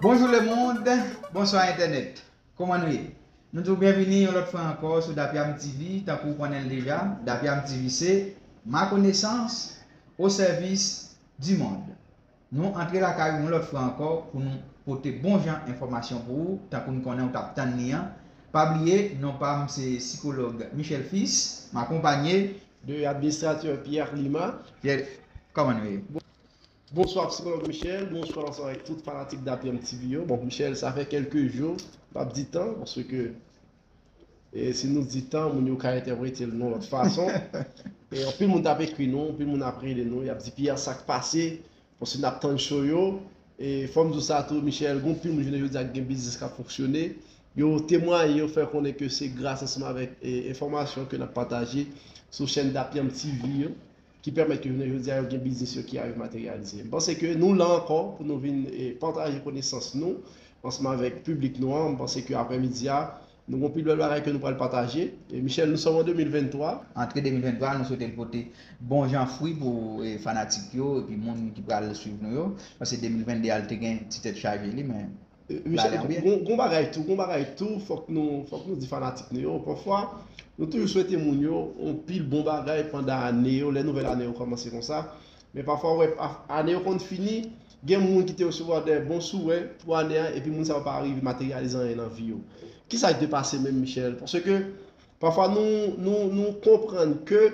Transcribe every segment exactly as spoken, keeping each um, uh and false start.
Bonjou lemonn, bonswa entènèt. Kòman nou ye? Nou di w byenvini yon lòt fwa ankò sou Dapyam T V, tankou w konnen l deja, Dapyam T V se ma konesans o sèvis di mond. Nou antre lakay ou yon lòt fwa ankò pou nou pote bon jan enfòmasyon pou ou, tankou n konnen w t ap tann li an. Pa bliye, non pa m se sikològ Michel Fils, m akonpanye de administratè Pierre Lima. Pierre, kòman nou ye? Bonswa, psikològ Michel. Bonswa ansanm avèk tout fanatik Dapyam T V yo. Bon, Michel, sa fè kèlke jou, m p ap di tan, paske, e, si nou di tan, moun yo ka entèprete l yon lòt fason. E anpil moun t ap ekri nou, anpil moun ap rele nou, y ap di, "Pierre, sa k pase?" Paske n ap tann show yo. E fò m di w sa tou, Michel, gen anpil moun jounen jodi a ki gen biznis k ap fonksyone. Yo temwaye, yo fè konnen ke se gras ansanm avèk, e, enfòmasyon ke n ap pataje sou chèn Dapyam T V yo ki pèmèt ke jounen jodi a yo gen biznis yo ki rive materyalize. M panse ke nou la ankò pou nou vin, e, pataje konesans nou ansanm avèk piblik nou an. M panse ke aprèmidi a, nou gen anpil bèl bagay ke nou pral pataje. E Michel, nou sòm an de mil venntwa. Antre de mil venntwa, nou swete l pote bon jan fwi pou, e, fanatik yo epi moun ki pral swiv nou yo. Paske de mil vennde a, l te gen ti tèt chaje li, men Michel, gon, gon bagay tou, gon bagay tou, fòk nou, fòk nou di fanatik nou yo. Pafwa, nou toujou swete moun yo anpil bon bagay pandan ane yo, lè nouvèl ane yo kòmanse konsa. Men pafwa, ou wè, ane yo konn fini, gen moun ki te resevwa de bon souwè pou ane a, epi moun sa yo pa rive materyalize anyen nan vi yo. Kisa ki te pase menm, Michel? Paske, pafwa, nou, nou, nou konprann ke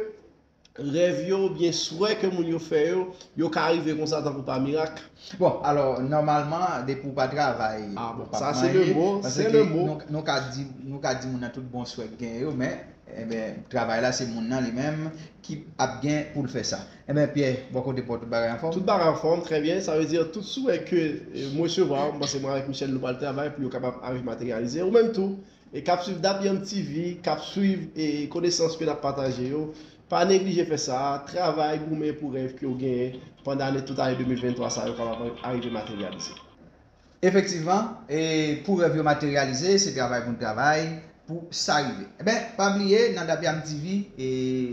rèv yo oubyen swè ke moun yo fè yo, yo ka rive konsa tankou pa mirak. Bon, alò, nòmalman, depi w pa travay, ah, bon, w p ap manje, paske nou, nou ka di, nou ka di moun nan tout bon swè k gen yo, men, enben, travay la, se moun nan li menm ki ap gen pou l fè sa. Enben, Pierre, bò kote pa w, tout bagay anfòm? Tout bagay anfòm, trè byen. Sa vle di, tout swè ke, e, m resevwa, m panse mwen avèk Michel, nou pral travay pou yo kapab arive materyalize. Ou menm tou, e k ap swiv Dapyam T V, k ap swiv, e, konesans ke n ap pataje yo, pa neglije fè sa, travay, goumen pou rèv ke w genyen pandan ane, tout ane de mil venntwa sa yo kapab arive materyalize. Efektivman, e pou rèv yo materyalize, se travay pou n travay pou sa rive. Enben, pa bliye, nan Dapyam T V, e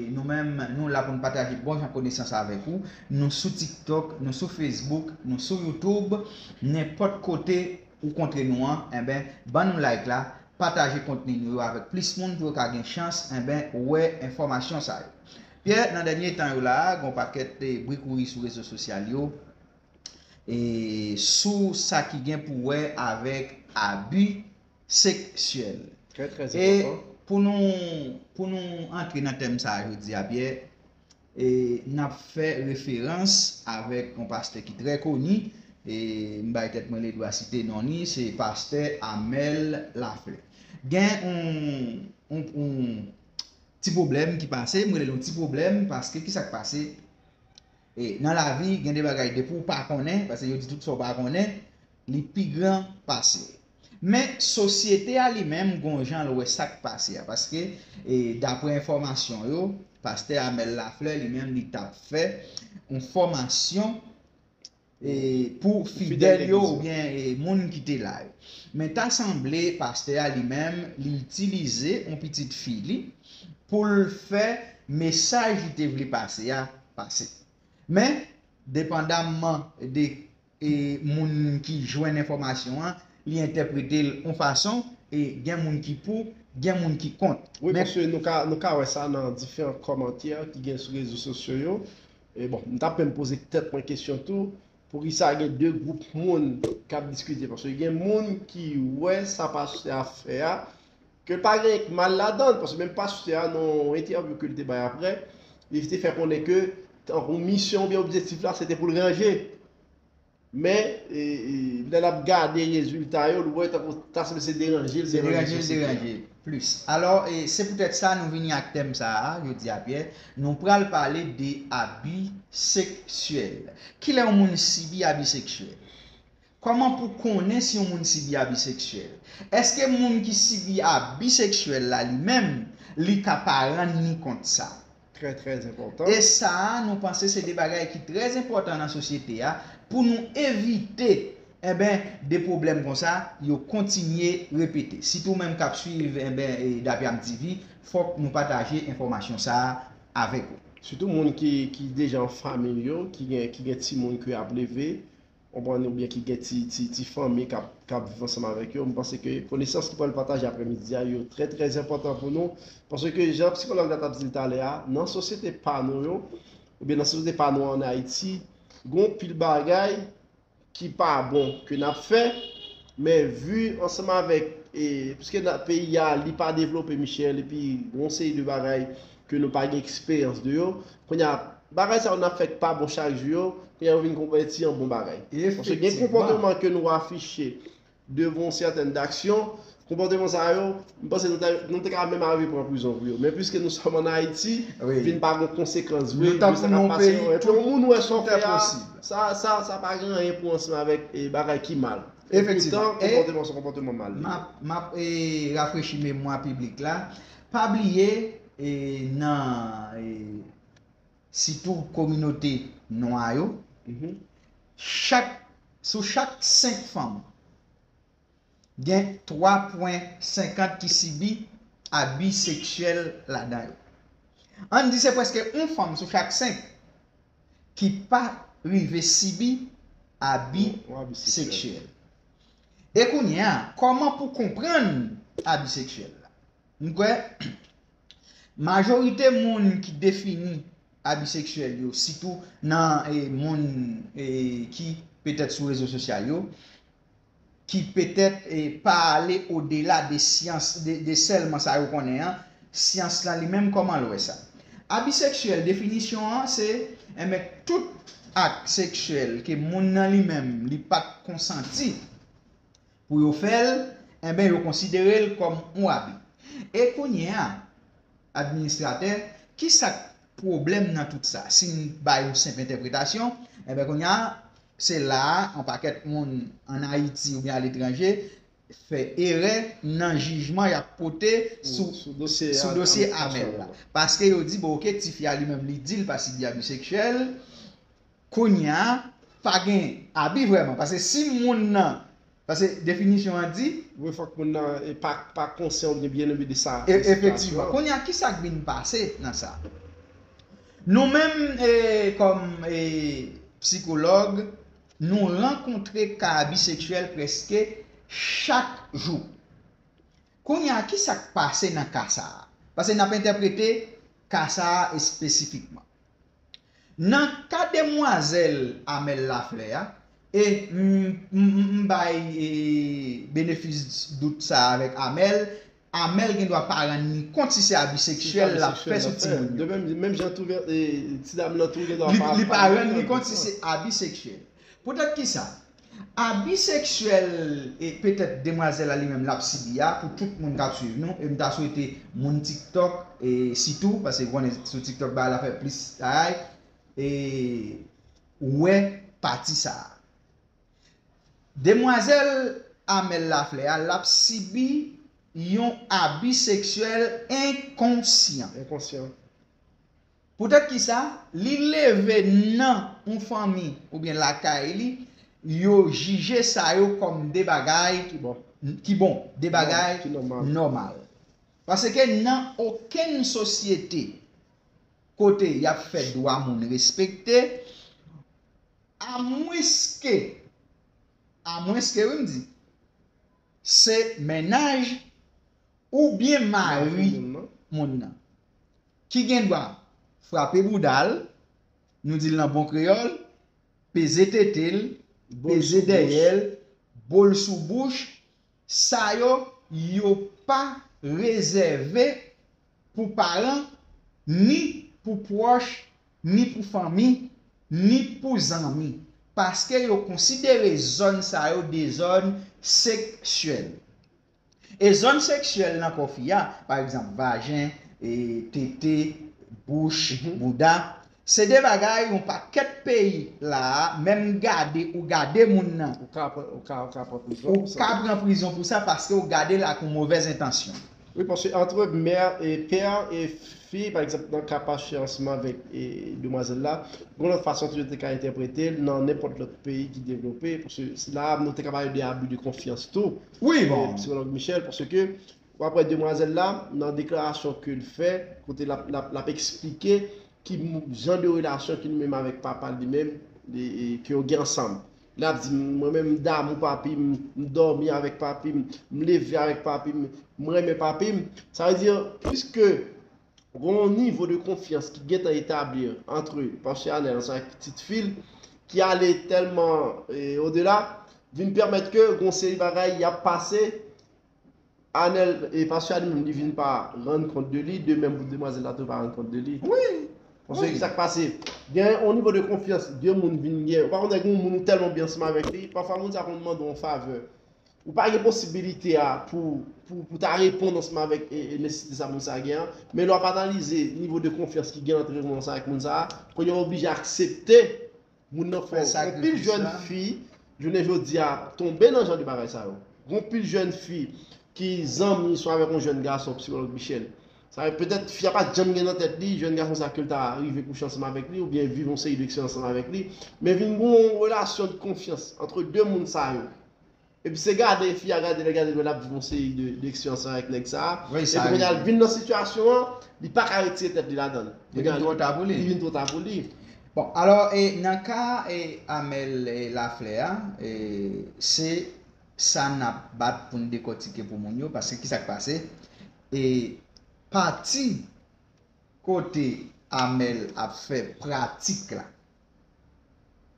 nou menm, nou la pou n pataje bon jan konesans avèk ou. Nou sou TikTok, nou sou Facebook, nou sou YouTube, nenpòt kote ou kontre nou an, enben, ban nou like la, pataje kontni nou yo avèk plis moun pou yo ka gen chans, enben, wè enfòmasyon sa yo. Pierre, nan dènye tan yo la a, gen yon pakèt, e, bri kouri sou rezo sosyal yo, e, sou sa ki gen pou wè avèk abi seksyèl. Trè, trè enpòtan. E pou nou, pou nou antre nan tèm sa a jodi a, Pierre, e, n ap fè referans avèk yon pastè ki trè koni, e m bay tèt mwen ledwa site non li, se pastè Amel Lafleur. Gen yon, yon, yon ti pwoblèm ki pase, m rele l yon ti pwoblèm, paske ki sa k pase? E, nan lavi, gen de bagay, depi w pa konnen, paske yo di tout sa w pa konnen, li pi gran pase w. Men, sosyete a li menm, gen yon jan l wè sa k pase a, paske, e, daprè enfòmasyon yo, pastè Amel Lafleur li menm, li t ap fè yon fòmasyon, e, pou fidèl yo oubyen, e, moun ki te la yo. Men, ta sanble pastè a li menm, li itilize yon pitit fi li pou l fè mesaj li te vle pase a pase. Men, depandamman de, e, moun ki jwenn enfòmasyon an, li entèprete l yon fason, e gen moun ki pou, gen moun ki kont. Wi, men paske nou ka, nou ka wè sa nan diferan kòmantè ki gen sou rezo sosyo yo. E bon, m t ap menm poze tèt mwen kesyon tou, poukisa gen de gwoup moun k ap diskite? Paske gen moun ki wè sa pastè a fè a, ke pa gen mal ladan l, paske menm pastè a, nan yon entèvyou ke l te bay apre, li te fè konnen ke, tankou misyon oubyen objektif la, se te pou l ranje. Men, e, e, lè l ap gade rezilta yo, l wè tankou ta sanble se deranje l, deranje sosyete a. Se deranje l, deranje l plis. Alò, e, se poutèt sa nou vini ak tèm sa a, jodi a, Pierre. Nou pral pale de abi seksyèl. Kilè yon moun sibi abi seksyèl? Kòman pou konnen si yon moun sibi abi seksyèl? Èske moun ki sibi abi seksyèl la, li menm, li ka pa rann li kont sa? Trè, trè enpòtan. E sa a, nou panse se de bagay ki trè enpòtan nan sosyete a, pou nou evite, enben, de pwoblèm konsa, yo kontinye repete. Sitou ou menm k ap swiv, enben, e, Dapyam T V, fòk nou pataje enfòmasyon sa a avèk ou. Sitou moun ki, ki deja an fanmi yo, ki gen, ki gen timoun ke y ap leve, konprann, oubyen ki gen ti, ti, ti fanmi k ap, k ap viv ansanm avèk yo. M panse ke konesans ki pral pataje aprèmidi a yo trè, trè enpòtan pou nou. Paske jan sikològ la t ap di l talè a, nan sosyete pa nou yo, oubyen nan sosyete pa nou an Ayiti, gen yon pil bagay ki pa bon ke n ap fè, men vi ansanm avèk, e, piske peyi a, li pa devlope, Michel, epi yon seri de bagay ke nou pa gen eksperyans de yo, kounye a, bagay sa yo n ap fè k pa bon chak jou yo, kounye a yo vin konvèti an bon bagay. Paske gen konpòteman ke nou afiche devan yon sètèn aksyon, konpòteman sa yo, m panse nou te, nou te ka menm arive pran prizon pou yo. Men piske nou sòm ann Ayiti, vin pa gen konsekans vre de sa k ap pase yo. Epi yon moun wè sa w fè a, sa, sa, sa pa gen anyen pou ansanm avèk e, bagay ki mal. Epoutan, konpòteman se konpòteman mal li ye. M ap, m ap e, rafrechi memwa piblik la. Pa bliye, e, nan, e, sitou kominote nwa yo, chak, sou chak senk fanm, gen twa pwen senkant ki sibi abi seksyèl ladan yo. Ann di se prèske yon fanm sou chak senk ki pa rive sibi abi seksyèl. E kounye a, kòman pou konprann abi seksyèl la? M kwè, majorite moun ki defini abi seksyèl yo, sitou nan e, moun e, ki petèt sou rezo sosyal yo, ki petèt e, pa ale odela de syans, de, de sèlman sa yo konnen an, syans lan li menm kòman l wè sa. Abi seksyèl, definisyon an se, enben, tout ak seksyèl ke moun nan li menm li pa t konsanti pou yo fè l, enben, yo konsidere l kòm yon abi. E kounye a, administratè, ki sa k pwoblèm nan tout sa? Si n bay yon senp entèpretasyon, enben, kounye a, se la a, yon pakèt moun ann Ayiti oubyen aletranje fè erè nan jijman y ap pote sou, sou dosye Amèl la. Paske yo di, bon, oke, tifi a li menm, li di l pa sibi abi seksyèl, kounye a, pa gen abi vrèman. Paske si moun nan, paske definisyon an di, wi, fòk moun nan e, pa, pa konsyan oubyen byen de sa, de sitiyasyon an. Efektivman. Kounye a, ki sa k vin pase nan sa? Nou menm, e, kòm e, sikològ, nou rankontre ka abi seksyèl prèske chak jou. Kounye a, ki sa k pase nan ka sa a? Paske n ap entèprete ka sa a espesifikman. Nan ka demwazèl Amèl Laflè a, e m, m, m, m bay e, benefis dout sa a avèk Amèl, Amèl gendwa pa rann li kont si se abi seksyèl l ap fè sou timoun yo. De menm, menm jan tou, e, ti dam nan tou gendwa pa, li pa rann li kont si se abi seksyèl. Poutèt ki sa? Abi seksyèl, e petèt demwazèl la li menm l ap sibi a, pou tout moun k ap swiv nou, e m ta swete moun TikTok, e sitou, paske w konnen sou TikTok bagay la fè plis ay, e wè pati sa a. Demwazèl Amèl Laflè a, l ap sibi yon abi seksyèl enkonsyan. Enkonsyan. Poutèt ki sa, li leve nan yon fanmi oubyen lakay li, yo jije sa yo kòm de bagay ki bon, de bagay nòmal. Paske nan okenn sosyete kote y ap fè dwa moun respekte, amwenske, amwenske, wi, m di, se mennaj oubyen mari moun nan ki gen dwa frape bouda l, nou di l nan bon kreyòl, peze tete l, peze dèyè l, bo l sou bouch, sa yo, yo pa rezève pou paran, ni pou pwòch, ni pou fanmi, ni pou zanmi. Paske yo konsidere zòn sa yo de zòn seksyèl. E zòn seksyèl nan kò fi a, pa egzanp, vajen, e, tete, bouch, bouda, se de bagay yon pakèt peyi la a, menm gade, ou gade moun nan. Ou ka pran, ou ka, ou ka pran prizon pou sa. Ou ka pran prizon pou sa paske ou gade l ak yon movèz entansyon. Wi, paske antre mè e pè e fi, pa egzanp, nan ka pa chè ansanm avèk e, demwazèl la, gen lòt fason tou yo te ka entèprete l nan nenpòt lòt peyi ki devlope, paske la a nou te ka pale de abi de konfyans tou. Wi, bon. Psikològ Michel, paske w ap wè demwazèl la, nan deklarasyon ke l fè, kote l ap, l ap, l ap eksplike ki m- jan de relasyon ki nou menm avèk papa l li menm, e, e, ke yo gen ansanm. L ap di, "Mwen menm, m damou papi m, m dòmi avèk papi m, m leve avèk papi m, m renmen papi m." Sa vle di, piske gen yon nivo de konfyans ki gentan etabli ant pastè Anèl ansanm ak pitit fi l, ki ale tèlman, e, odela, vin pèmèt ke gen yon seri bagay y ap pase, Anèl, e pastè a li menm, li vin pa rann kont de li, de menm pou demwazèl la tou pa rann kont de li. Wi. Paske wi. Sa k pase? Gen yon nivo de konfyans, de moun vin gen. Ou pa konn gen yon moun ou tèlman byen ansanm avèk li, pafwa moun sa konn mande w yon favè. Ou pa gen posibilite a pou, pou, pou ta reponn ansanm avèk e, e nesesite sa moun sa gen an. Men lè w ap analize nivo de konfyans ki gen ant moun sa ak moun sa, kounye a w oblije aksepte moun nan fè yon pil jèn fi, jounen jodi a, tonbe nan jan de bagay sa yo. Yon pil jèn fi ki zanmi swa avèk yon jèn gason, sikològ Michel. Sa vle, petèt, fi a pa t janm gen nan tèt li, jèn gason sa ke l ta rive kouche ansanm avèk li, oubyen viv yon seri de eksperyans ansanm avèk li, men vin gen yon relasyon de konfyans ant de moun sa yo. Epi se gade fi a gade, lè gade l ap viv yon seri de, de eksperyans avèk nèg sa a. Epi kounye a l vin nan sitiyasyon an, li pa ka retire tèt li ladan l. Li vin twò ta pou li. Li vin twò ta pou li. Bon, alò, e, nan ka, e, Amel, e, Laflè a, e, se sa n ap bat pou n dekòtike pou moun yo, paske ki sa k pase? E, pati kote Amel ap fè pratik la,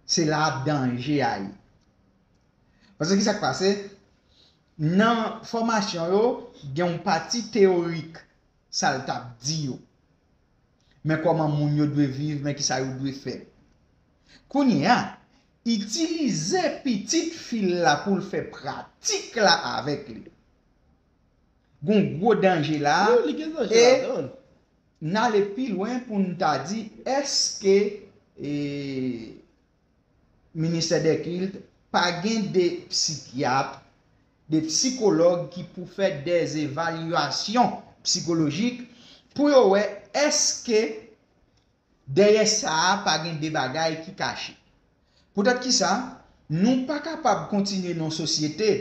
se la danje a ye. Paske ki sa k pase? Nan fòmasyon yo, gen yon pati teyorik, sa l t ap di yo. Men kòman moun yo dwe viv, men ki sa yo dwe fè. Kounye a, itilize pitit fi l la pou l fè pratik la avèk li. Gon gwo danje la. Wi, li gen danje ladan l. N ale pi lwen pou n ta di, èske, e, ministè dè kilt pa gen de psikyat, de psikològ ki pou fè dèzevalyasyon psikolojik pou yo wè èske dèyè sa a pa gen de bagay ki kache. Poutèt ki sa, nou pa kapab kontinye nan yon sosyete,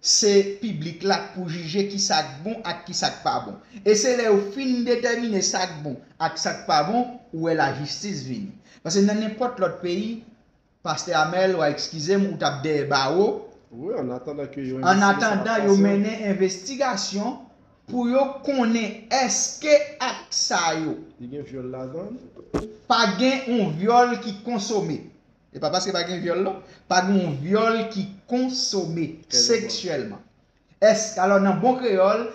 se piblik la k pou jije ki sa k bon ak ki sa k pa bon. E se lè yo fin detèmine sa k bon ak sa k pa bon, ou wè lajistis vini. Paske nan nenpòt lòt peyi, Pastè Amel, w a eskize m, ou t ap dèyè bawo. Wi, an atandan ke yon envestigasyon ap pase. An atandan yo mennen envestigasyon pou yo konnen èske ak sa yo. Li gen vyòl ladan l? Pa gen yon vyòl ki konsome. E pa paske pa gen vyòl, non. Pa gen yon vyòl ki konsome seksyèlman. Èske, alò, nan bon kreyòl,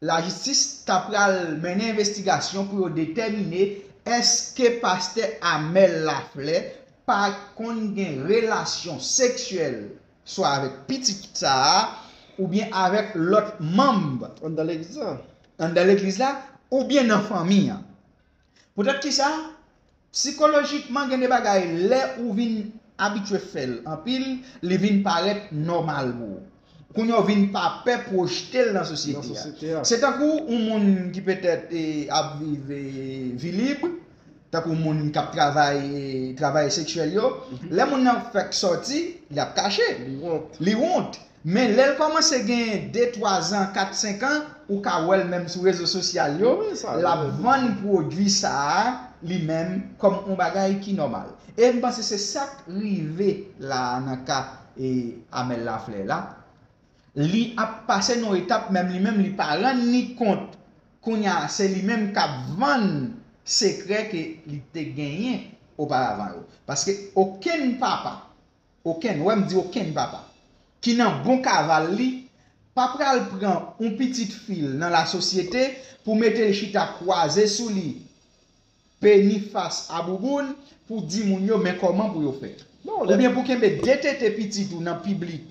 lajistis ta pral mennen envestigasyon pou yo detèmine èske pastè Amel Laflè pa konn gen relasyon seksyèl swa avèk pitit sa a oubyen avèk lòt manm anndan legliz la, anndan legliz la oubyen nan fanmi an. Poutèt ki sa? Sikolojikman, gen de bagay, lè ou vin abitye fè l anpil, li vin parèt nòmal pou ou. Kounye a, ou vin pa pè pwojte l nan sosyete a. Se tankou yon moun ki petèt, e, ap viv, e, vi lib, tankou moun k ap travay, e, travay seksyèl yo. Lè moun nan fèk sòti, l ap kache. Li wont. Li wont. Men lè l kòmanse gen de, twa zan, kat, senk an, ou ka wè l menm sou rezo sosyal yo, l ap vann pwodui sa a, li menm, kòm yon bagay ki nòmal. E m panse se sa k rive la a nan ka, e, Amel Laflè la. Li ap pase nan yon etap, menm li menm, li pa rann li kont. Kounye a, se li menm k ap vann sekrè ke li te genyen oparavan yo. Paske okenn papa, okenn, wè m di okenn papa, ki nan bon kaval li, pa pral pran yon pitit fi l nan lasosyete pou mete l chita kwaze sou li, peni fas a bouboun, pou di moun yo men kòman pou yo fè. Oubyen pou kenbe de tete pitit ou nan piblik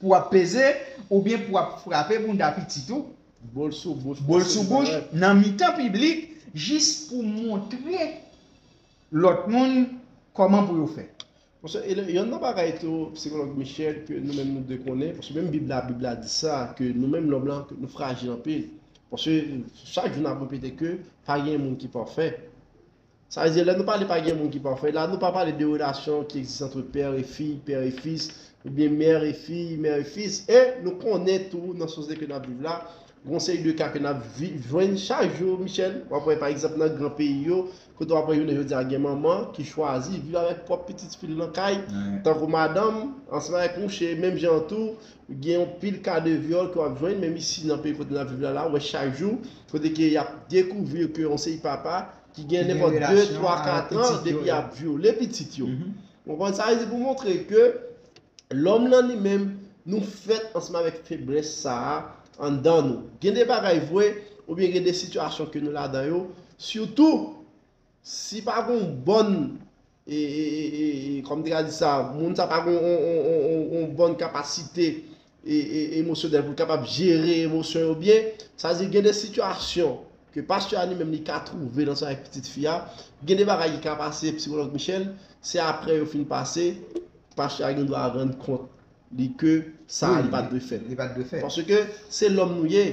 pou w ap peze, oubyen pou w ap frape bounda pitit ou, bo l sou bouch, nan mitan piblik, jis pou montre lòt moun kòman pou yo fè. Paske, e, yonn nan bagay tou, sikològ Michel, ke nou menm nou dwe konnen, paske menm Bib la, Bib la di sa, ke nou menm lòm lan, ke nou frajil anpil. Paske chak jou n ap repete ke pa gen moun ki pafè. Sa vle di, lè nou pale pa gen moun ki pafè, la nou pa pale de relasyon ki egziste ant pè e fi, pè e fis, oubyen mè e fi, mè e fis. E nou konnen tou, nan sosyete ke n ap viv la, Gon seri de ka ke n ap vi- jwenn chak jou, Michel. W ap wè, pa egzanp, nan gran peyi yo, kote w ap wè jounen jodi a gen manman ki chwazi viv avèk pwòp pitit fi l nan kay, tankou madanm, ansanm avèk mouche, menm jan tou, gen yon pil ka de vyòl ke w ap jwenn, menm isi nan peyi kote n ap viv la, la, w wè chak jou, kote ke y ap dekouvri ke yon seri papa ki gen nenpòt de, twa, kat an, depi y ap vyole pitit yo. Ou konprann sa? Vle di pou montre ke lòm nan li menm, nou fèt ansanm avèk feblès sa a anndan nou. Gen de bagay vre, oubyen gen de sitiyasyon ke nou ladan yo, sitou si pa gon bòn, e, e, e, e, e, kòm te ka di sa, moun sa pa gon on, on, on, on, on bòn kapasite e, e, emosyonèl pou l kapab jere emosyon yo byen. Sa vle di gen de sitiyasyon ke pastè a li menm li ka twouve nan sa avèk pitit fi a. Gen de bagay ki ka pase, sikològ Michel, se apre yo fin pase, pastè a gen dwa rann kont li ke sa a li pa t dwe fèt. Li pa t dwe fèt. Paske se lòm nou ye.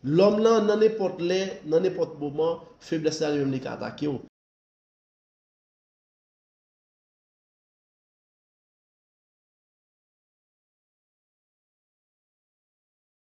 Lòm lan, nan nenpòt lè, nan nenpòt moman, feblès la li menm li ka atake w.